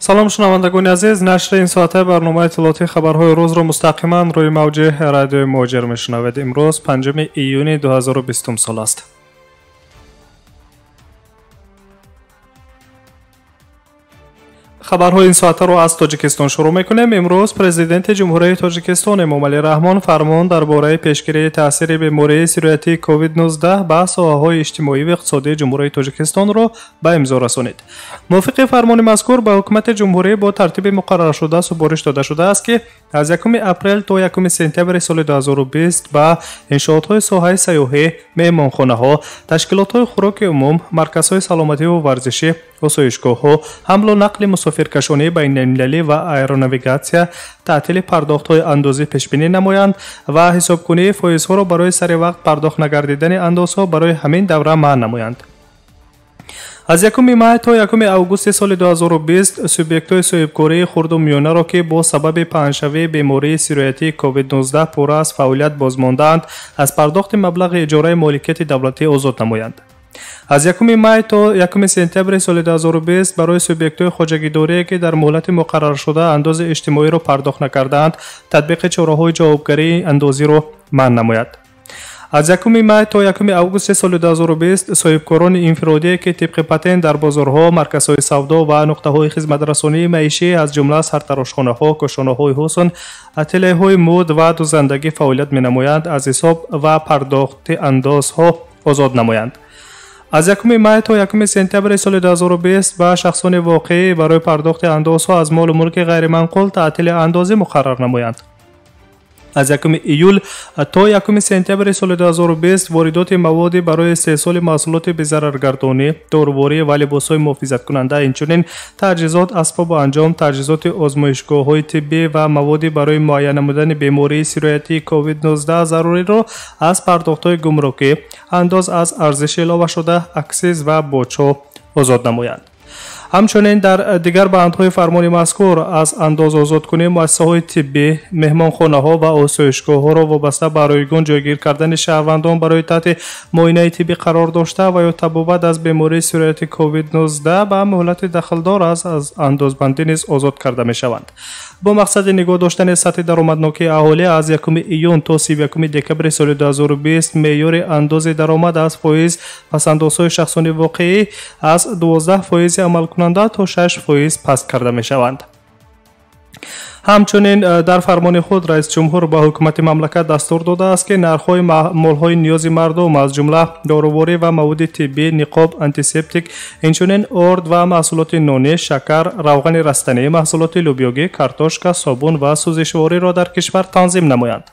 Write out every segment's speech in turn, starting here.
Салом шунавандагони азиз, нашри ин соатаи барномаи иттилоотии хабарҳои рӯзро мустақиман рӯи мавҷи радиои Муҳоҷир мешунавед. Имрӯз 5 июни 2020 сол аст. Хабарҳои ин соатаро аз Тоҷикистон шурӯъ мекунем. Имрӯз президенти Ҷумҳурии Тоҷикистон Эмомалӣ Раҳмон фармон дар бораи пешгирии таъсири бемории сироятии COVID-19 ба соҳаҳои иҷтимоӣ ва иқтисодии Ҷумҳурии Тоҷикистонро ба имзо расонид. Мувофиқи фармони мазкур ба ҳукумати ҷумҳурӣ бо тартиби муқарраршуда супориш дода шудааст, ки аз 1 апрел то 1 сентябри соли 2020 ба иншоотҳои соҳаи сайёҳӣ, меҳмонхонаҳо, ташкилотҳои хӯроки умум, марказҳои саломативу варзишӣ, осоишгоҳҳо, ҳамлу нақли мусофиркашонии байналмилалӣ ва аэронавигатсия таътили пардохтҳои андозӣ пешбинӣ намоянд ва ҳисобкунии фоизҳоро барои сари вақт пардохт нагардидани андозҳо барои ҳамин давра манъ намоянд. Аз 1 май то 1 августи соли 2020 субъектҳои соҳибкории хурду миёнаро, ки бо сабаби паҳншавии бемории сироятии COVID-19 пурра аз фаъолият бозмондаанд, аз пардохти маблағи иҷораи моликияти давлатӣ озод намоянд. Аз 1 май то 1 сентябри соли 2020 барои субъектҳои хоҷагидорие, ки дар муҳлати муқарраршуда андози иҷтимоиро пардохт накардаанд, татбиқи чораҳои ҷавобгарии андозиро манъ намояд. Аз 1 май то 1 августи соли 2020 соҳибкорони инфиродие, ки тибқи патент дар бозорҳо, марказҳои савдо ва нуқтаҳои хизматрасонии маишӣ, аз ҷумла сартарошхонаҳо, кошонаҳои ҳусн, ателеҳои муд ва дузандагӣ фаъолият менамоянд, аз ҳисоб ва пардохти андозҳо озод намоянд. Аз 1 май то 1 сентябри соли 2020 ба шахсони воқеӣ барои пардохти андозҳо аз молу мулки ғайриманқул таътили андозӣ муқаррар намоянд. Аз 1 июл то 1 сентябри соли 2020 воридоти маводи барои истеҳсоли маҳсулоти безараргардонӣ, доруворӣ ва либосҳои муҳофизаткунанда, инчунин таҷҳизот, асбобу анҷом, таҷҳизоти озмоишгоҳҳои тиббӣ ва маводи барои муайян намудани бемории сироятии COVID-19 заруриро аз пардохтҳои гумрукӣ, андоз аз арзиши иловашуда, аксиз ва боҷҳо озод намоянд. Ҳамчунин дар дигар бандҳои фармони мазкур аз андоз озодкунии муассисаҳои тиббӣ, меҳмонхонаҳо ва осоишгоҳҳоро вобаста ба ройгон ҷойгир кардани шаҳрвандон барои таҳти муоинаи тиббӣ қарор дошта ва ё табобат аз бемории сирояти COVID-19 ба муҳлати дахлдор аз андозбандӣ низ озод карда мешаванд. Бо мақсади нигоҳ доштани сатҳи даромаднокии аҳолӣ аз 1 июн то 31 декабри соли 2020 меъёри андози даромад аз фоиз пасандозҳои шахсони воқеӣ аз 12 фоизи амалкунанда то 6 фоиз паст карда мешаванд. Ҳамчунин дар фармони худ раисҷумҳур ба ҳукумати мамлакат дастур додааст, ки нархҳои молҳои ниёзи мардум, аз ҷумла доруворӣ ва маводи тиббӣ, ниқоб, антисептик, инчунин орд ва маҳсулоти нонӣ, шакар, равғани растанӣ, маҳсулоти лӯбиёгӣ, картошка, собун ва сӯзишвориро дар кишвар танзим намоянд.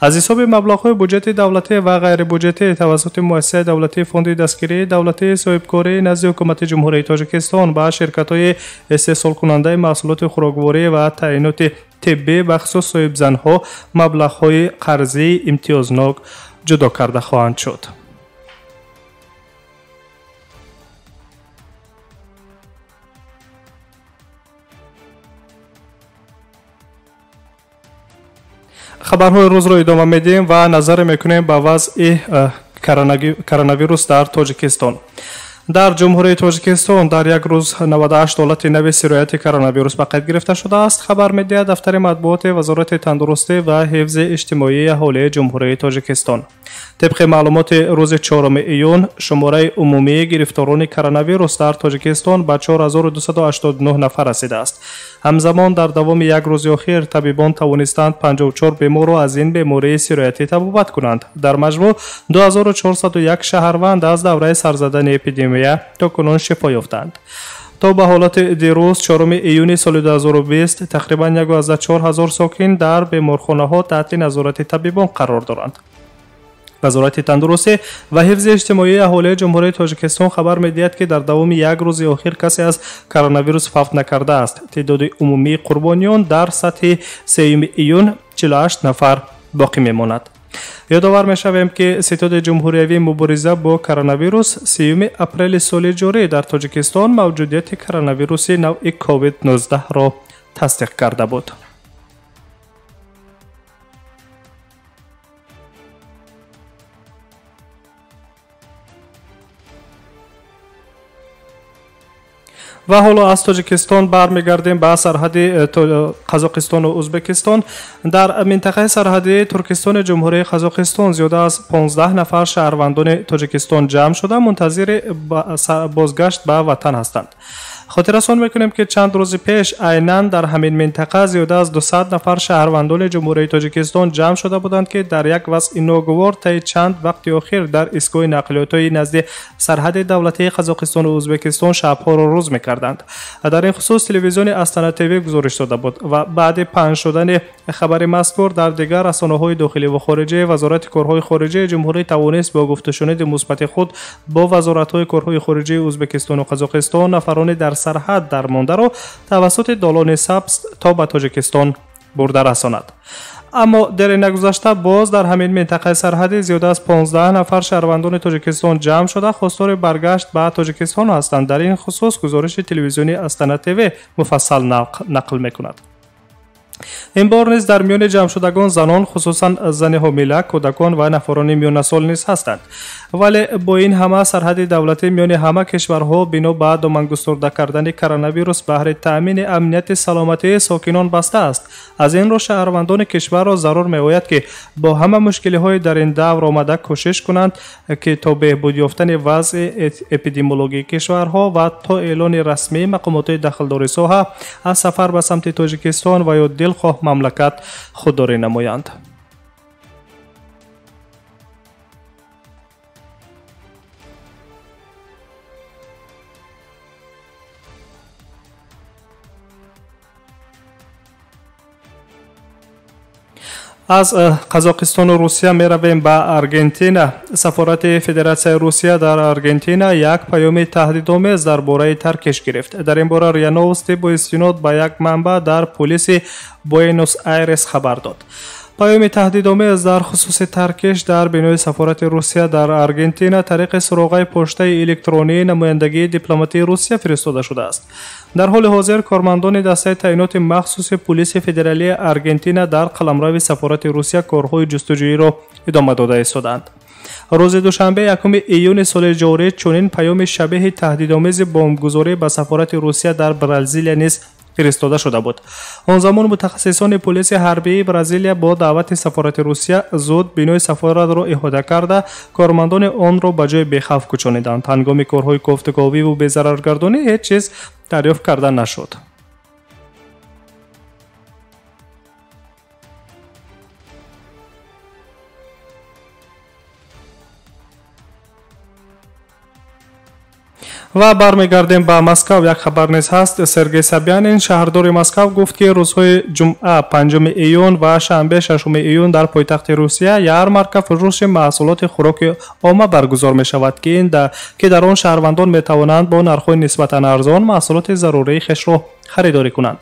Аз ҳисоби маблағҳои буҷети давлатӣ ва ғайрибуҷетӣ тавассути муассисаи давлатии фонди дастгирии давлатии соҳибкории назди ҳукумати Ҷумҳурии Тоҷикистон ба ширкатҳои истеҳсолкунандаи маҳсулоти хӯрокворӣ ва таъиноти тиббӣ, бахусус соҳибзанҳо, маблағҳои қарзии имтиёзнок ҷудо карда хоҳанд шуд. Хабарҳои рӯзро идома медиҳем ва назаре мекунем ба вазъи коронавирус дар Тоҷикистон. Дар Ҷумҳурии Тоҷикистон дар як рӯз 98 ҳолати нави сирояти коронавирус ба қайд гирифта шудааст, хабар медиҳад дафтари матбуоти Вазорати тандурустӣ ва ҳифзи иҷтимоии аҳолии Ҷумҳурии Тоҷикистон. Тибқи маълумоти рӯзи 4 июн, шумораи умумии гирифторони коронавирус дар Тоҷикистон ба 4289 нафар расидааст. Ҳамзамон дар давоми як рӯзи охир табибон тавонистанд 54 беморро аз ин бемории сироятӣ табобат кунанд. Дар маҷмӯъ 2401 шаҳрванд аз давраи сарзадани эпидемия то кунун шифо ёфтанд. То ба ҳолати дирӯз 4 июни соли 2020 тақрибан 14 ҳазор сокин дар беморхонаҳо таҳти назорати табибон қарор доранд. Вазорати тандурустӣ ва ҳифзи иҷтимоии аҳолии Ҷумҳурии Тоҷикистон хабар медиҳад, ки дар давоми як рӯзи охир касе аз коронавирус фавт накардааст. Теъдоди умумии қурбониён дар сатҳи 3 июн 48 нафар боқӣ мемонад. Ёдовар мешавем, ки Ситоди ҷумҳуриявии мубориза бо коронавирус 3 апрели соли ҷорӣ дар Тоҷикистон мавҷудияти коронавируси навъи COVID-19-ро тасдиқ карда буд. Ва ҳоло аз Тоҷикистон бармегардем ба сарҳади Қазоқистону Ӯзбекистон. Дар минтақаи сарҳадии Туркистони Ҷумҳурии Қазоқистон зиёда аз 15 нафар шаҳрвандони Тоҷикистон ҷамъ шуда, мунтазири бозгашт ба ватан ҳастанд. Хотиррасон мекунем, ки чанд рӯзи пеш айнан дар ҳамин минтақа зиёда аз 200 нафар шаҳрвандони Ҷумҳурии Тоҷикистон ҷамъ шуда буданд, ки дар як вазъи ногувор таи чанд вақти охир дар истгоҳи нақлиётҳои назди сарҳади давлатии Қазоқистону Ӯзбекистон шабҳоро рӯз мекарданд. Дар ин хусус телевизиони Астана ТВ гузориш дода буд ва баъди паҳн шудани хабари мазкур дар дигар расонаҳои дохилӣ ва хориҷӣ, Вазорати корҳои хориҷии ҷумҳурӣ тавонист бо гуфтушуниди мусбати худ бо вазоратҳои корҳои хориҷии Ӯзбекистону Қазоқистон нафарони дар сарҳад дармондаро тавассути долони сабз то ба Тоҷикистон бурда расонад. Аммо дери нагузашта боз дар ҳамин минтақаи сарҳадӣ зиёда аз 15 нафар шаҳрвандони Тоҷикистон ҷамъ шуда, хостори баргашт ба Тоҷикистон ҳастанд. Дар ин хусус гузориши телевизиони Астана ТВ муфассал нақл мекунад. Ин бор низ дар миёни ҷамъшудагон занон, хусусан зани ҳомила, кӯдакон ва нафарони миёнасол низ ҳастанд. Вале бо ин ҳама сарҳади давлатӣ миёни ҳама кишварҳо бино ба домангустурда кардани коронавирус баҳри таъмини амнияти саломатии сокинон баста аст. Аз ин рӯ шаҳрвандони кишварро зарур меояд, ки бо ҳама мушкилиҳои дар ин давр омада кӯшиш кунанд, ки то беҳбуд ёфтани вазъи эпидемиологии кишварҳо ва то эълони расмии мақомоти дахлдори соҳа аз сафар ба самти Тоҷикистон ва ё дилхоҳ мамлакат худдорӣ намоянд. Аз Қазоқистону Русия меравем ба Аргентина. Сафорати Федератсияи Русия дар Аргентина як паёми таҳдидомез дар бораи таркиш гирифт. Дар ин бора РИА Новости бо истинод ба як манбаъ дар полиси Буэнос Айрес хабар дод. Паёми таҳдидомез дар хусуси таркиш дар бинои сафорати Русия дар Аргентина тариқи суроғаи поштаи электронии намояндагии дипломатии Русия фиристода шудааст. Дар ҳоли ҳозир кормандони дастаи таъиноти махсуси полиси федералии Аргентина дар қаламрави сафорати Русия корҳои ҷустуҷӯиро идома дода истодаанд. Рӯзи душанбе 1 июни соли ҷорӣ чунин паёми шабеҳи таҳдидомези бомбгузорӣ ба сафорати Русия дар Бразилия низ фиристода шуда буд. Он замон мутахассисони полиси ҳарбии Бразилия бо даъвати сафорати Русия зуд бинои сафоратро иҳота карда, кормандони онро ба ҷои бехавф кӯчониданд. Ҳангоми корҳои кофтуковӣ безараргардонӣ ҳеҷ чиз дарёфт карда нашуд. Ва бармегардем ба Москав. Як хабар низ ҳаст. Сергей Собянин, шаҳрдори Москав, гуфт, ки рӯзҳои ҷумъа 5 июн ва шанбе 6 июн дар пойтахти Русия ярмарка фурӯши маҳсулоти хӯроки омма баргузор мешавад, ки дар он шаҳрвандон метавонанд бо нархҳои нисбатан арзон маҳсулоти зарурии хешро харидорӣ кунанд.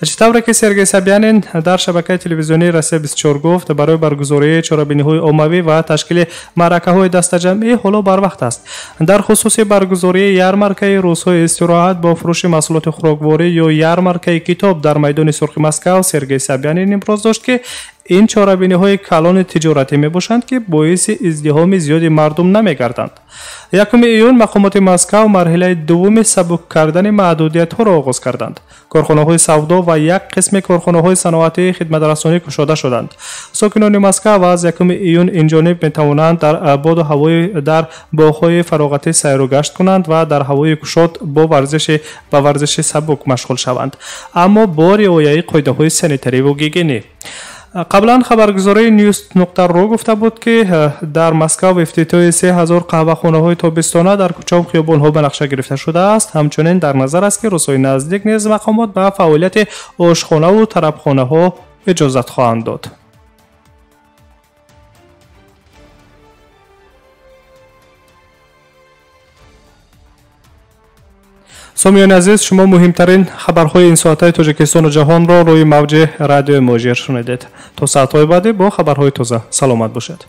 Чӣ тавре ки Сергей Собянин дар шабакаи телевизионии Россия 24 гуфт, барои баргузории чорабиниҳои оммавӣ ва ташкили маъракаҳои дастаҷамъӣ ҳоло барвақт аст. Дар хусуси баргузории ярмаркаи рӯзҳои истироҳат бо фурӯши маҳсулоти хӯрокворӣ ё ярмаркаи китоб дар майдони Сурхи Москав, Сергей Собянин имроз дошт, ки ин чорабиниҳои калони тиҷоратӣ мебошанд, ки боиси издиҳоми зиёди мардум намегарданд. 1 июн мақомоти Москав марҳилаи дуввуми сабук кардани маҳдудиятҳоро оғоз карданд. Корхонаҳои савдо ва як қисми корхонаҳои саноатии хидматрасонӣ кушода шуданд. Сокинони Москав аз 1 июн инҷониб метавонанд дар боду ҳавои дар боғҳои фароғатӣ сайру гашт кунанд ва дар ҳавои кушод бо варзиши сабук машғул шаванд, аммо бо риояи қоидаҳои санитариву гигиенӣ. Қаблан хабаргузории News.ru гуфта буд, ки дар Москав ифтитоҳи 3000 қаҳвахонаҳои тобистона дар кӯчаву хиёбонҳо ба нақша гирифта шудааст. Ҳамчунин дар назар аст, ки рӯзҳои наздик низ мақомот ба фаъолияти ошхонаву тарабхонаҳо иҷозат хоҳанд дод. Сомиёни азиз, шумо муҳимтарин хабарҳои ин соатаи Тоҷикистону ҷаҳонро рӯи мавҷи радиои Муҳоҷир шунидед. То соатҳои баъдӣ бо хабарҳои тоза саломат бошед.